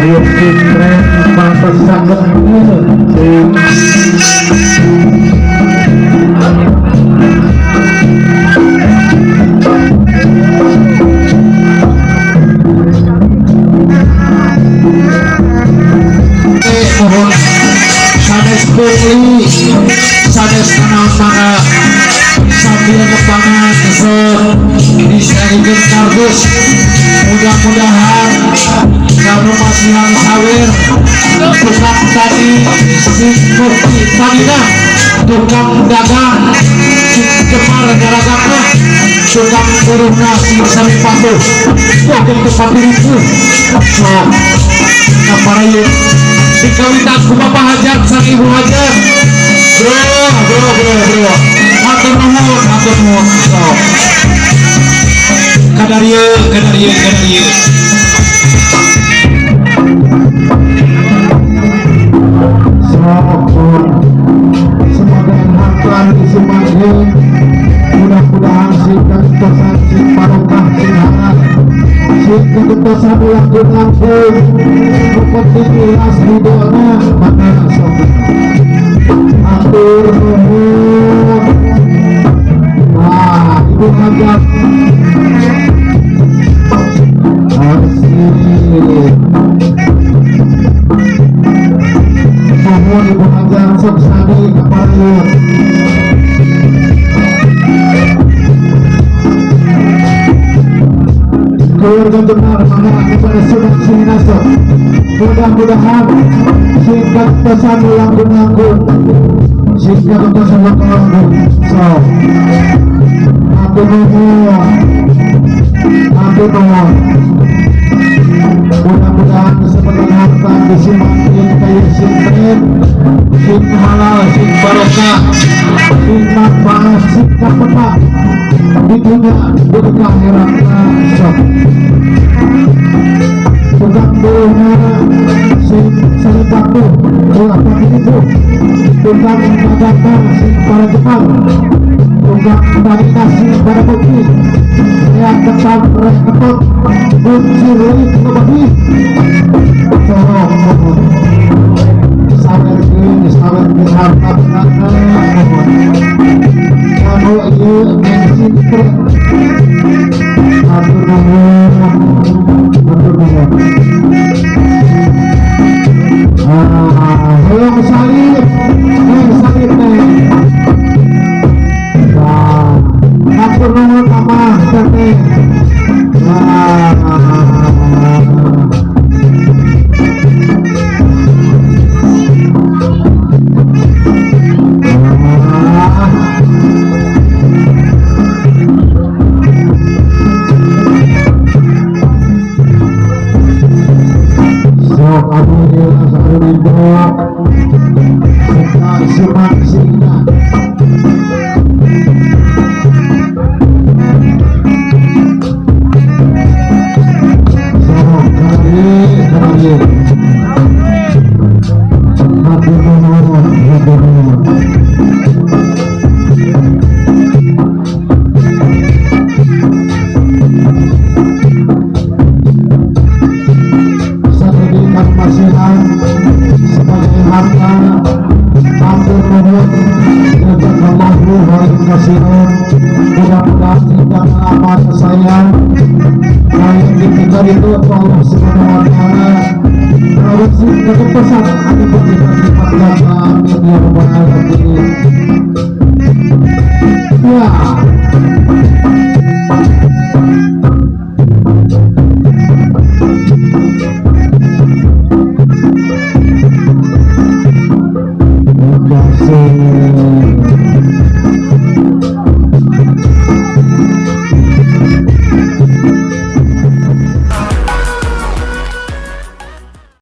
Ayo sintren pantes sanget teuing. Mohon sanes pungli, sanes nanaon, mangga sambil nepangan sok disarikeun kardus. Mudah-mudahan kamu masihan sawer, tukang tani sing mukti tanina, tukang dagang sing gemar daragangna, tukang buruhna sing sami patuh, pokok tempat diriku. Sok kaparayun dikawitan ku Bapak Hajat sang Ibu Hajat. Bro, bro, bro, bro, hatur nuhun, hatur nuhun. Sok kadarieu, kadarieu, kadarieu. Sok sebagai harta disimpanke, mudah-mudahan sing kantosan, sing barokah, sing halal, sing kegentosan langkung-langkung, nu penting ikhlas ridona. Maka sok, hatur nuhun. Wah, Ibu Hajat asik. Mohon Ibu Hajat sok sami kaparayun. Keluarga benar mana kepada sudah sini. Mudah-mudahan singkat pesan langkung-langkung, singkat pesan langkung-langkung. So hatur nuhun, hatur nuhun. Mudah-mudahan sebagai harta disimakin kaya sintren, sing halal, sing barokah, sing manfaat, sing kapetak di dunia di akhirat. Sok tukang buruhna sing sami patuh ulah itu, tukang dagangna sing para jepang, tukang tanina sing para bukti yang ketat rek ketot buncir leuit lebih. Tolong mohon sawerkeun, sawerkeun harta bendana. Mohon kanu ieu neng sintren. Hatur nuhun, hatur nuhun. Ah, hoyong salib neng, salib neng. Wah, hatur nuhun mama teteh. Wah. Ah. Sok anu ieu anu ridho serta simak-singna. Sok kadarieu, kadarieu. Hatur nuhun, hatur nuhun. Sapredikan masihan sebagai harta, hatur nuhun, jazakallahu khairan kasiran. Mudah-mudahan tidak amal saya yang ditinggal itu Allah Subhanahu wa taala produksi ketepasan anu berlipat-lipat ganda. Amin ya rabbal alamin.